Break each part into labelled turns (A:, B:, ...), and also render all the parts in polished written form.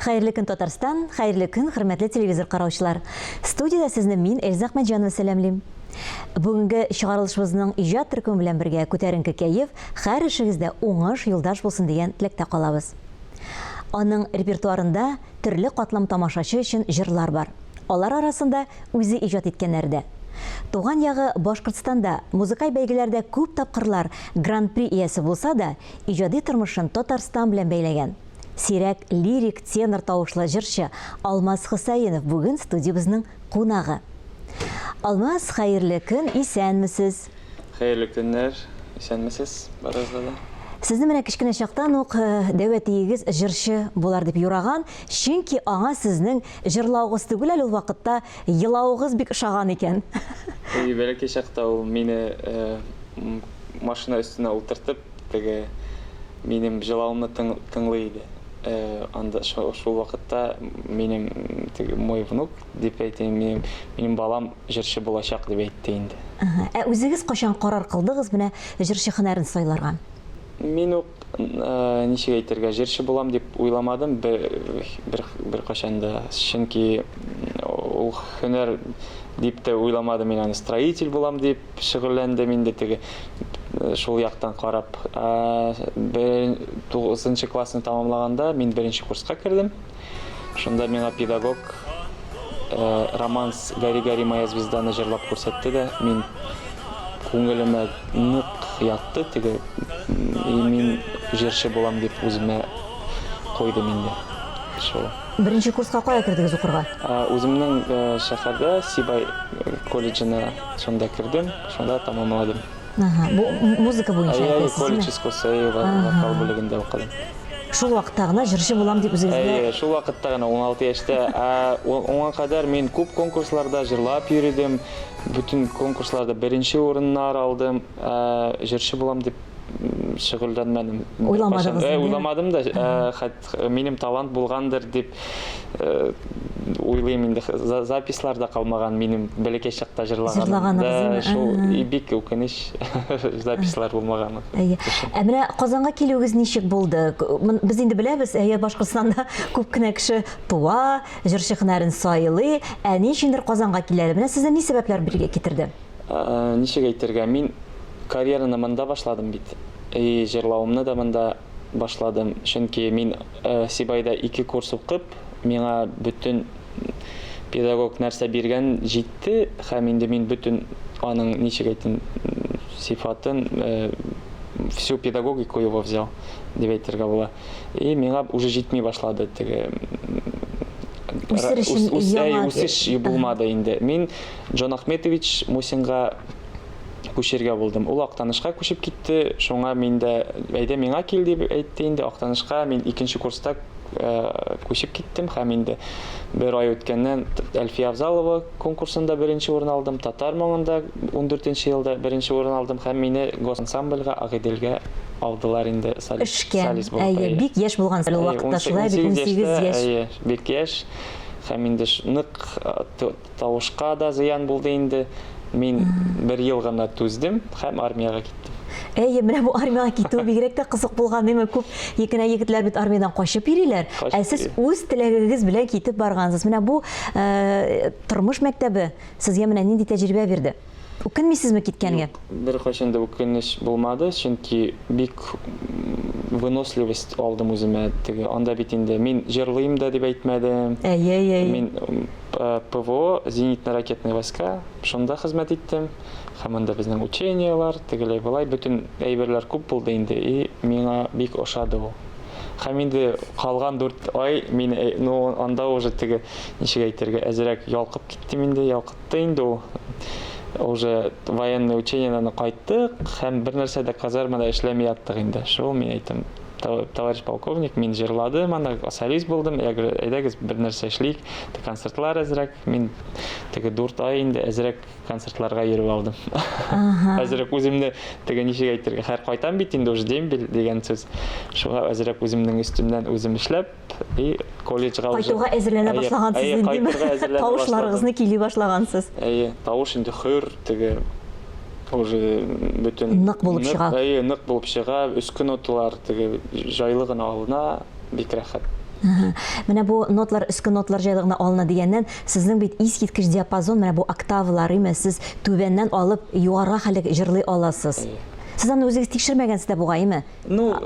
A: Хәерле көн, Татарстан! Хәерле көн, хөрмәтле телевизор караучылар! Студиядә сезне мин, Эльза Әхмәтҗанова сәламлим. Бүгенге чыгарылышыбызның иҗат төркеме белән бергә күтәренке кәеф, һәр эшегездә уңыш юлдаш булсын дигән теләктә калабыз. Аның репертуарында төрле катлам тамашачы өчен җырлар бар. Алар арасында үзе иҗат иткәннәре дә. Туган ягы Башкортстанда музыкаль бәйгеләрдә күп тапкырлар Гран-при иясе булса да, иҗади тормышын Татарстан белән бәйләгән. Сирәк лирик тенор тавышлы җырчы Алмаз Хөсәенов бүген студиябезнең кунагы. Алмаз, хәерле көн, исәнмесез!
B: Хәерле көннәр, исәнмесез барыгызга да.
A: Сезне менә кечкенә чактан ук дәү әтиегез җырчы булар дип юраган, чөнки аңа сезнең җырлавыгыз түгел әле ул вакытта, елавыгыз бик ошаган икән.
B: Әйе, бәләкәй чакта ул мине машина өстенә утыртып, теге минем җылавымны тыңлый иде. Анда шул вакытта минем теге мой внук дип әйтәйем, минем, минем балам җырчы булачак дип әйтте инде.
A: Ә үзегез кайчан карар кылдыгыз менә җырчы һөнәрен сайларга?
B: Мин ук ничек әйтергә, җырчы булам дип уйламадым бер, бер, беркайчан да. Чөнки ул һөнәр дип тә уйламадым мин аны, строитель булам дип шөгыльләндем инде теге шул яктан карап. Бер тугызынчы классны тәмамлаганда мин беренче курска кердем. Шунда миңа педагог романс «Гори, гори, моя звезданы» җырлап күрсәтте дә, мин күңелемә нык ятты теге, и мин җырчы булам дип үземә куйдым инде. Шул.
A: Беренче курска кая кердегез укырга?
B: Үземнең шәһәрдә Сибай колледжына шунда кердем, шунда тәмамладым.
A: Ага, бу музыка буенча
B: Әйе, әйтәсез, колледж искусства, әйе, вокал бүлегендә укыдым.
A: Шул вакытта гына җырчы булам дип үзегезгә?
B: Әйе, шул вакытта гына, 16 яшьтә. Ә аңа кадәр мин күп конкурсларда җырлап йөридем, бөтен конкурсларда беренче урыннар алдым. Ә җырчы булам дип шөгыльләнмәдем.
A: Уйламадыгыз?
B: Ә, уйламадым да, минем талант булгандыр дип уйлыйм инде. Запислар да калмаган минем бәләкәй чакта җырлаганым.
A: Җырлаганыгыз,
B: да, шул бик үкенеч запислар булмаганы.
A: Әйе. Ә менә Казанга килүегез ничек булды? Без инде беләбез, әйе, Башкортстанда күп кенә кеше туа, җырчы һөнәрен сайлый, ә ни өчендер Казанга киләләр. Менә сезне ни сәбәпләр бирегә китерде?
B: Ничек әйтергә, мин карьераны монда башладым бит. И җырлавымны да монда башладым. Чөнки мин Сибайда ике курс укып, миңа бөтен педагог нәрсә биргән җитте һәм инде мин бөтен аның ничек әйтим сыйфатын всю педагогику его взял дип әйтергә була. И миңа уже җитми башлады теге
A: үсер өчен
B: яңа үсеш булмады инде. Мин Джон Ахметович Мусинга күчергә булдым. Ул Актанышка күчеп китте, шуңа мин дә, әйдә миңа кил дип әйтте инде. Актанышка мин икенче курста э, күчеп киттем һәм инде бер ай үткәннән Әлфия Авзалова конкурсында беренче урын алдым, Татар моңында 14 елда беренче урын алдым һәм мине госансамбльгә Агыйделгә алдылар инде
A: солист, Эшкә. солист булып. Әйе, бик яшь булгансыз ул вакытта, шулай бит, 18 яшь.
B: Әйе, бик яшь һәм инде нык э, Тавышка да зыян булды инде. Мин бер ел гына түздем һәм армиягә киттем.
A: Әйе, менә бу армиягә китү бигрәк тә кызык булган. Димәк, күп кенә егетләр бит армиядән качып йөриләр. Ә сез үз теләгегез белән китеп баргансыз. Менә бу э, тормыш мәктәбе сезгә менә нинди тәҗрибә бирде? Үкенмисезме киткәнгә?
B: Юк, беркайчан да үкенеч булмады, чөнки бик выносливость алдым үземә. Теге анда бит инде мин җырлыйм да дип әйтмәдем.
A: Әйе, әйе.
B: Мин ПВО, зенитно-ракетные войска, шунда хезмәт иттем. Һәм анда безнең учениелар, тегеләй-болай, бөтен әйберләр күп булды инде, и миңа бик ошады ул. Һәм инде калган 4 ай мин, ну, анда уже теге, ничек әйтергә, әзрәк ялкып киттем инде, ялкытты инде ул. Уже военный учениедән кайттык һәм бер нәрсә дә казармада эшләми яттык инде. Шул мин әйтәм, товарищ полковник, мин җырладым, анда солист булдым, я говорю, әйдәгез бер нәрсә эшлик, концертлар әзрәк. Мин теге дүрт ай инде әзрәк концертларга йөреп алдым. Әзрәк үземне теге ничек әйтергә, хәер кайтам бит инде уже дембель дигән сүз. Шуңа әзрәк үземнең өстемнән үзем эшләп, и колледжга
A: уже Кайтуга әзерләнә башлагансыз инде. Тавышларыгызны көйли башлагансыз.
B: Әйе, тавыш инде хөр, теге уже бөтен
A: нык булып чыга.
B: Әйе, нык булып чыга, өске ноталар теге җайлы гына алына, бик рәхәт.
A: Менә бу нотлар, өске нотлар җайлы гына алына дигәннән, сезнең бит искиткеч диапазон, менә бу октавалар, име, сез түбәннән алып югарыга хәле җырлый аласыз. Сез аны үзегез тикшермәгәнсез дә бугай, име?
B: Ну,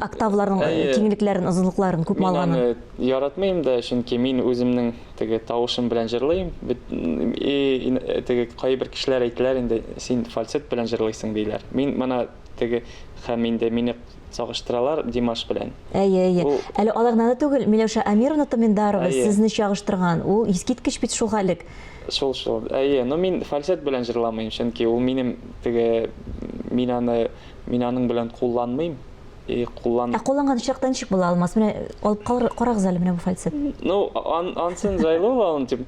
A: октаваларның киңлекләрен, озынлыкларын күпме алганын.
B: Мин аны яратмыйм да, чөнки мин үземнең теге тавышым белән җырлыйм. И теге кайбер кешеләр әйтәләр инде, син фальцет белән җырлыйсың диләр. Мин моны теге һәм инде мине чагыштыралар Димаш белән.
A: Әйе, әйе. Ул... Әле алай гына да түгел, Миләүшә Әмировна Томиндарова сезне чагыштырган. Ул искиткеч бит шул хәлек.
B: Шул шул. Әйе, но мин фальцет белән җырламыйм, чөнки ул минем теге мин аны мин аның белән кулланмыйм. И куллан.
A: Ә кулланган очракта ничек була Алмаз? Менә алып карагыз әле менә бу фальцет.
B: Ну, ан, ансын җайлы ул, аны тип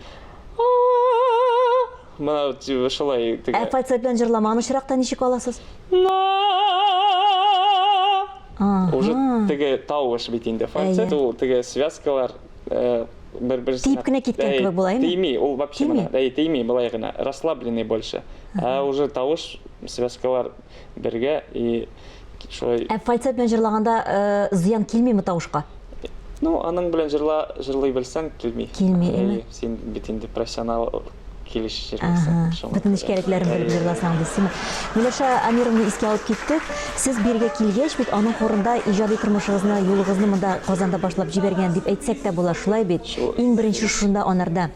B: Менә шулай
A: теге. Ә фальцет белән җырламаган очракта ничек аласыз?
B: Уже теге тавыш бит инде фальцет, ул теге связкалар э, бер-берсенә
A: Тиеп кенә киткән кебек була, әйме?
B: Тими, ул вообще менә, әй, тими былай гына, расслабленный больше. Ә уже тавыш связкалар бергә и шулай.
A: Ә фальцет белән җырлаганда э, зыян килмиме тавышка?
B: Ну, аның белән җырла, җырлый белсәң, килми.
A: Килми, әйме?
B: Син бит инде профессионал килеш җырлыйсың.
A: Бөтен нечкәлекләрен белеп җырласаң дисеңме? Миләүшә Амировна искә алып киттек. Сез бирегә килгәч бит аның хорында иҗади тормышыгызны, юлыгызны монда Казанда башлап җибәргән дип әйтсәк тә була, шулай бит? Иң беренче шушында анарда.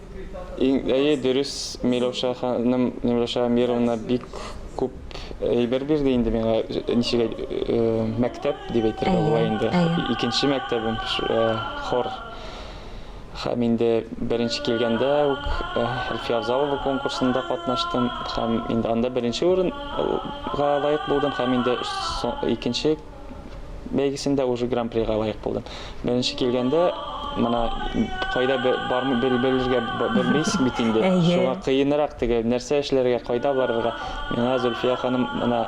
B: Иң, әйе, дөрес, Миләүшә ханым, Миләүшә Амировна бик күп әйбер бирде инде миңа, ничек мәктәп дип әйтергә була инде. Икенче мәктәбем хор. Һәм инде беренче килгәндә үк Әлфия Авзалова конкурсында катнаштым һәм инде анда беренче урынга лаек булдым һәм инде икенче бәйгесендә уже гран-прига лаек булдым. Беренче килгәндә менә кайда бармы белергә белмисең бит инде. Шуңа кыенрак теге нәрсә эшләргә, кайда барырга. Миңа Зөлфия ханым менә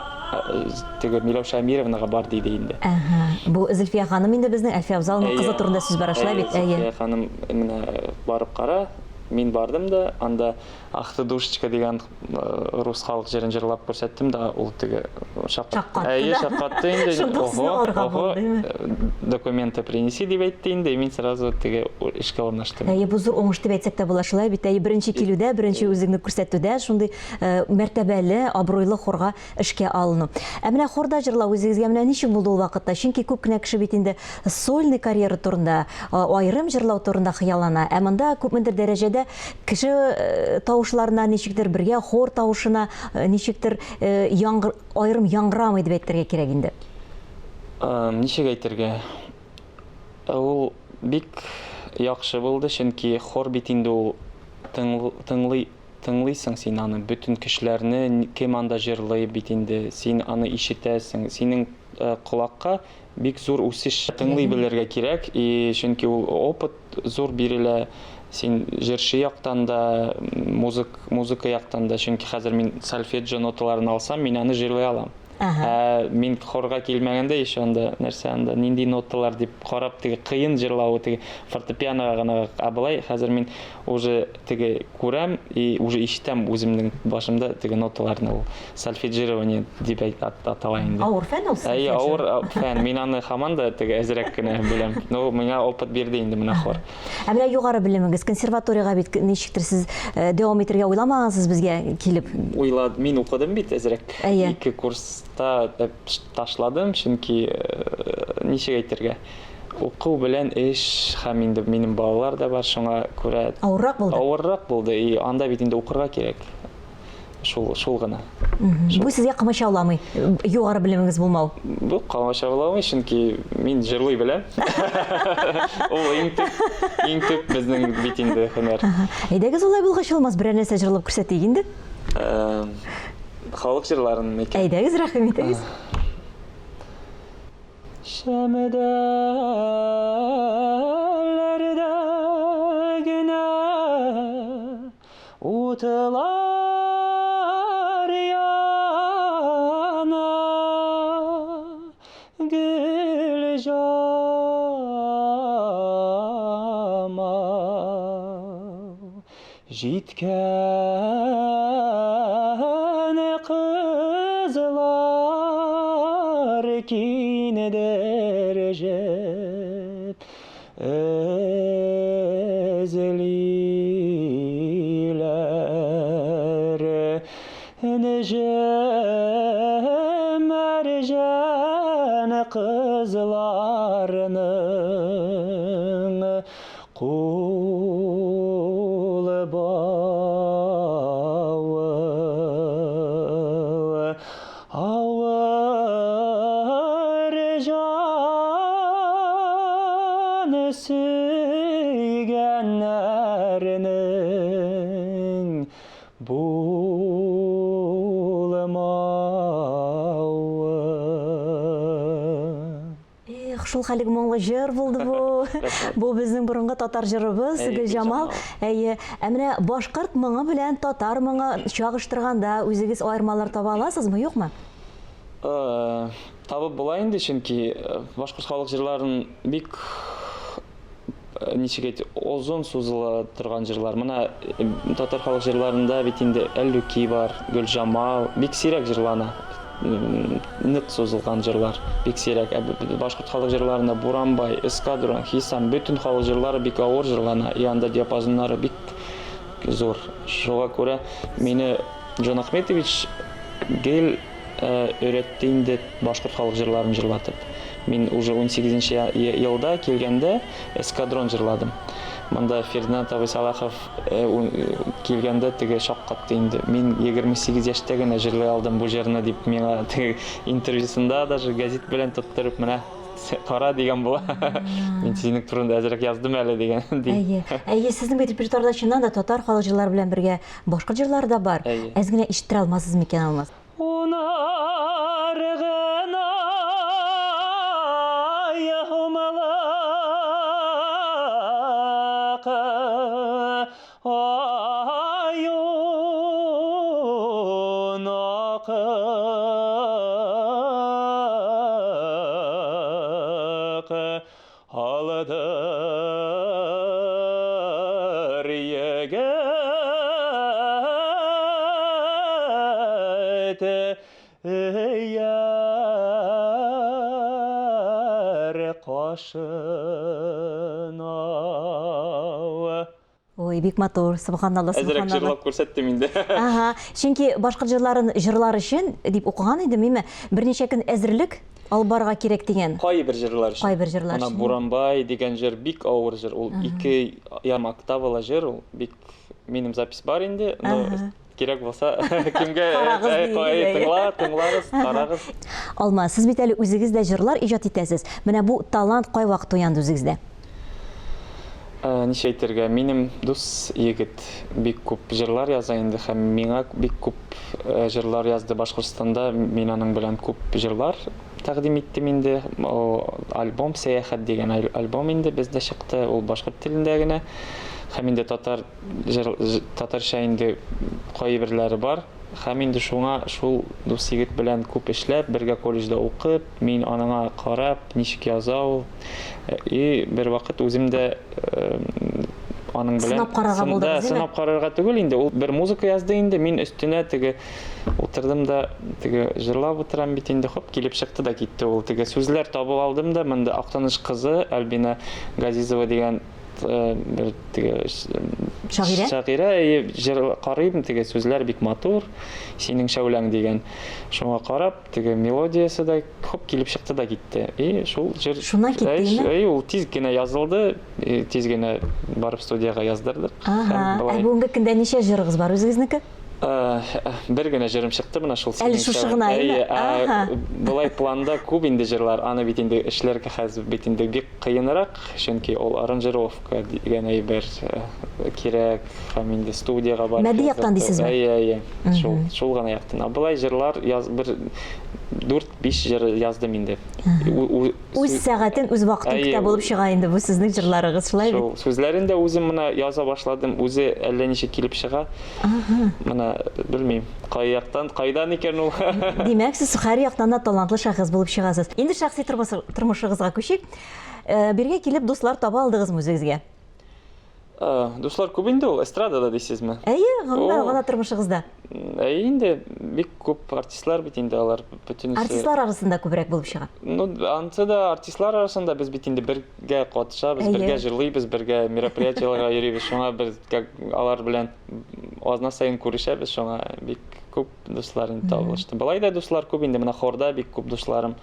B: теге Миләүшә Әмировнага бар диде инде.
A: Әһә. Бу Зөлфия ханым инде безнең Әлфия Авзалованың кызы турында сүз бара, шулай бит?
B: Әйе. Зөлфия ханым менә барып кара. Мин бардым да, анда Ах ты душечка дигән рус халык җырын җырлап күрсәттем дә, ул теге
A: шаккатты.
B: Әйе, шаккатты инде. Ого, ого, документы принеси дип әйтте инде, мин сразу теге эшкә урнаштым.
A: Әйе, бу зур уңыш дип әйтсәк тә була, шулай бит? Әйе, беренче килүдә, беренче үзеңне күрсәтүдә шундый мәртәбәле, абруйлы хорга эшкә алыну. Ә менә хорда җырлау үзегезгә менә ничек булды ул вакытта? Чөнки күп кенә кеше бит инде сольный карьера турында, аерым җырлау турында хыяллана. Ә монда күпмедер дәрәҗәдә кеше тавышларына ничектер бергә хор тавышына ничектер яңгыр, аерым яңгырамый дип әйтергә кирәк инде.
B: Ничек әйтергә? Ул бик яхшы булды, чөнки хор бит инде ул тыңлый Тыңлыйсың син аны, бөтен кешеләрне, кем анда җырлый бит инде, син аны ишетәсең, синең колакка бик зур үсеш. Тыңлый белергә кирәк, и чөнки ул опыт зур бирелә, син җырчы яктан да, музык, музыка яктан да, чөнки хәзер мин сольфеджио ноталарын алсам, мин аны җырлый алам. Ә мин хорга килмәгәндә еще анда нәрсә анда нинди ноталар дип карап теге кыен җырлавы теге фортепианога гына, ә болай хәзер мин уже теге күрәм и уже ишетәм үземнең башымда теге ноталарны, ул сольфеджирование дип атала инде.
A: Авыр фән ул.
B: Әйе, авыр фән. Мин аны һаман да теге әзрәк кенә беләм. Но миңа опыт бирде инде менә хор.
A: Ә менә югары белемегез, консерваториягә бит ничектер сез дәвам итергә уйламагансыз безгә килеп?
B: Уйлад, мин укыдым бит әзрәк.
A: Әйе.
B: Ике курста ташладым, чөнки ничек әйтергә, уку белән эш һәм инде минем балалар да бар, шуңа күрә
A: авыррак булды.
B: Авыррак булды. И анда бит инде укырга кирәк. Шул, шул гына.
A: Бу сезгә комачауламый, югары белемегез булмау?
B: Бу комачауламый, чөнки мин җырлый беләм. Ул иң төп, иң төп безнең бит инде һөнәр.
A: Әйдәгез, улай булгач, Алмаз, берәр нәрсә җырлап күрсәтик инде.
B: Халык җырларын микән?
A: Әйдәгез, рәхим итегез.
B: Шәмдәләрдә генә утлар яна, Гөлҗамал. Җиткән кызлар киндер җеп. Эзлиләр Энҗе мәрҗән кызларның Кул бавы Авыр җан сөйгәннәрнең булмавы.
A: Эх, шул хәлеге моңлы җыр булды бу. Бу безнең борынгы татар җырыбыз, Гөлҗамал. Әйе. Ә менә башкорт моңы белән татар моңы чагыштырганда үзегез аермалар таба аласызмы, юкмы?
B: Э, табып була инде, чөнки э, башкорт халык җырларын бик э, ничек әйт, озын сузыла торган җырлар. Менә э, татар халык җырларында бит инде Әллүки бар, Гөлҗамал, бик сирәк җырлана. Нык сузылган җырлар бик сирәк. Ә башкорт халык җырларында Буранбай, Эскадрон, Хисам, бөтен халык җырлары бик авыр җырлана, и анда диапазоннары бик зур. Шуңа күрә мине Джон Ахметович гел өйрәтте инде башкорт халык җырларын җырлатып. Мин уже 18 елда килгәндә Эскадрон җырладым. Монда Фердинанд абый Салахов килгәндә теге шаккатты инде. Мин 28 яшьтә генә җырлый алдым бу җырны дип миңа теге интервьюсында даже газет белән тоттырып менә кара дигән була. Мин синең турында әзрәк яздым әле дигән.
A: Әйе. Әйе, сезнең бит репертуарда чыннан да татар халык җырлары белән бергә башкорт җырлары да бар. Әз генә ишеттерә алмассыз микән, Алмаз?
B: Унар гына йомлак аю накык Алдыр егет өяр кашына.
A: Ой, бик матур, субханалла,
B: Әзрәк
A: субханалла.
B: җырлап күрсәттем инде.
A: Ага, чөнки башкорт җырларын җырлар өчен дип укыган идем, име, берничә көн әзерлек алып барырга кирәк дигән.
B: Кайбер җырлар өчен.
A: Кайбер җырлар
B: Ана
A: өчен.
B: Буранбай дигән җыр бик авыр җыр. Ул ике ярым октавалы җыр, ул бик минем запись бар инде, но
A: Ага.
B: кирәк булса кемгә
A: Карагыз
B: э,
A: диегез,
B: э,
A: әйе.
B: тыңла, тыңлагыз, карагыз.
A: Алма, сез бит әле үзегез дә җырлар иҗат итәсез. Менә бу талант кайвакыт уянды үзегездә?
B: Э, ничә әйтергә, минем дус егет бик күп җырлар яза инде һәм миңа бик күп э, җырлар язды Башкортстанда. Мин аның белән күп җырлар тәкъдим иттем инде. Альбом Сәяхәт дигән альбом инде бездә чыкты. Ул башкорт телендә генә. Һәм инде татар җыр, татарча инде кайберләре бар. Һәм инде шуңа шул дус егет белән күп эшләп, бергә колледжда укып, мин аныңа карап, ничек яза ул. И бервакыт үзем дә аның белән
A: сынап карарга булдыгыз,
B: да, сынап карарга түгел инде. Ул бер музыка язды инде, мин өстенә теге утырдым да теге җырлап утырам бит инде, хоп, килеп чыкты да китте ул. Теге сүзләр табып алдым да, монда Актаныш кызы Альбина Газизова дигән бер теге
A: шагыйрә
B: шагыйрә җыр карыйм теге сүзләр бик матур синең шәүләң дигән шуңа карап теге мелодиясе дә хоп килеп чыкты да китте и шул җыр
A: шуннан китте
B: и ул тиз генә язылды тиз генә барып студиягә яздырдык
A: ага ә бүгенге көндә ничә җырыгыз бар үзегезнеке
B: Бер генә җырым чыкты менә шул.
A: Әле шушы гына,
B: әйе. Әйе, болай планда күп инде җырлар. Аны бит инде эшләргә хәзер бит инде бик кыенрак, чөнки ул аранжировка дигән әйбер кирәк һәм инде студиягә барып.
A: Матди яктан дисезме?
B: Әйе, әйе. Шул, шул гына яктан. Ә болай җырлар яз бер 4-5 җыр яздым инде.
A: Үз сәгатен, үз вакытын көтә булып чыга инде бу сезнең җырларыгыз, шулай бит?
B: Шул сүзләрен дә үзем менә яза башладым. Үзе әллә ничек килеп чыга. Менә белмим, кай яктан, кайдан икән ул.
A: Димәк, сез һәр яктан да талантлы шәхес булып чыгасыз. Инде шәхси тормышыгызга күчик. Э, биргә килеп дуслар таба алдыгызмы үзегезгә?
B: Дуслар күп инде ул, эстрадада дисезме?
A: Әйе, гомумән алганда тормышыгызда.
B: Әйе инде, бик күп артистлар бит инде алар бөтенесе.
A: Артистлар арасында күбрәк булып чыга.
B: Ну, ансы да артистлар арасында без бит инде бергә катышабыз, бергә җырлыйбыз, бергә мероприятиеләргә йөрибез. Шуңа без как алар белән азна саен күрешәбез, шуңа бик күп дуслар инде табылышты. Болай да дуслар күп инде, менә хорда бик күп дусларым.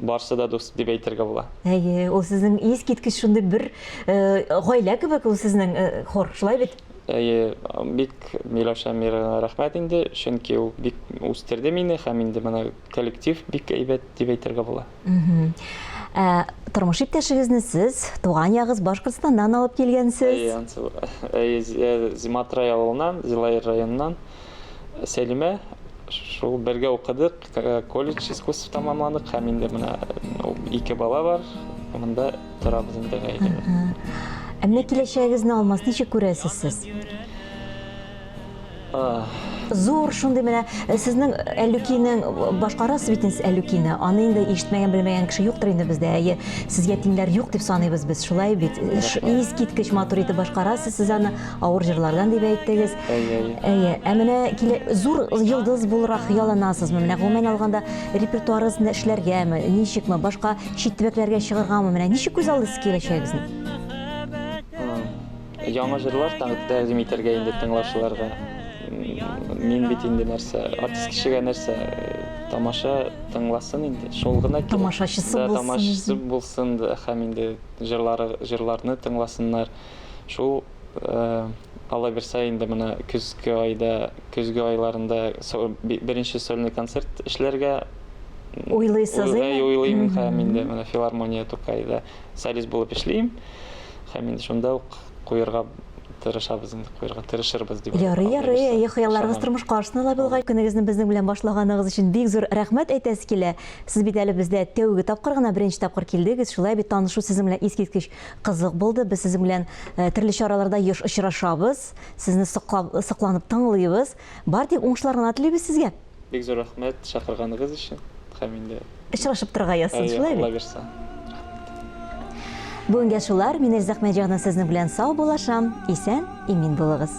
B: Барсы да дус дип әйтергә була.
A: Әйе, ул сезнең искиткеч шундый бер э, гаилә кебек ул сезнең э, хор, шулай бит?
B: Әйе, бик Миләүшә Мировна рәхмәт инде, чөнки ул бик үстерде мине һәм инде менә коллектив бик әйбәт дип әйтергә була.
A: Ә, тормыш иптәшегезне сез туган ягыз Башкортстаннан алып килгәнсез.
B: Әйе, ансы, әйе, э, Зиматрай авылыннан, Зилаир районыннан. Сәлимә, шул бергә укыдык, колледж искусств тәмамладык һәм инде менә ике бала бар, монда торабыз инде гаилә белән.
A: Ә менә киләчәгегезне, Алмаз, ничек күрәсез сез? Зур шундый менә э, сезнең Әллүкинең башкарасыз бит инде сез Әллүкине. Аны инде ишетмәгән, белмәгән кеше юктыр инде бездә. Әйе, сезгә тиңнәр юк дип саныйбыз без, шулай бит? Искиткеч матур итеп башкарасыз сез аны. Авыр җырлардан дип әйттегез.
B: Әйе, әйе.
A: Әйе, ә менә килә зур йолдыз булырга хыялланасызмы? Менә гомумән алганда репертуарыгызны эшләргәме, ничекме, башка чит төбәкләргә чыгаргамы? Менә ничек күз алдыйсыз киләчәгегезне?
B: Яңа җырлар тәкъдим итәргә инде тыңлаучыларга. Мин бит инде нәрсә, артист кешегә нәрсә, тамаша тыңласын инде, шул гына кирәк.
A: Тамашачысы
B: Да,
A: булсын.
B: Тамашачысы булсын һәм инде җырлары, җырларны тыңласыннар. Шул Алла бирсә инде менә көзге айда, көзге айларында беренче сольный концерт эшләргә
A: уйлыйсыз,
B: әйе? Уйлыйм һәм инде менә филармония Тукайда солист булып эшлим. Һәм инде шунда ук куярга тырышабыз инде, куярга тырышырбыз дип.
A: Ярый, ярый, әйе, хыялларыгыз тормышка ашсын алай булгач. Көнегезне безнең белән башлаганыгыз өчен бик зур рәхмәт әйтәсе килә. Сез бит әле бездә тәүге тапкыр гына, беренче тапкыр килдегез, шулай бит, танышу сезнең белән искиткеч Кызык булды. Без сезнең белән төрле чараларда еш очрашабыз. Сезне сокланып тыңлыйбыз. Бар тик уңышлар гына телибез сезгә.
B: Бик зур рәхмәт чакырганыгыз өчен. Һәм инде
A: Очрашып торырга язсын, шулай бит?
B: Алла бирса.
A: Бүгенгә шулар. Мин Эльза Әхмәтҗанова сезнең белән сау булашам. Исән, имин булыгыз.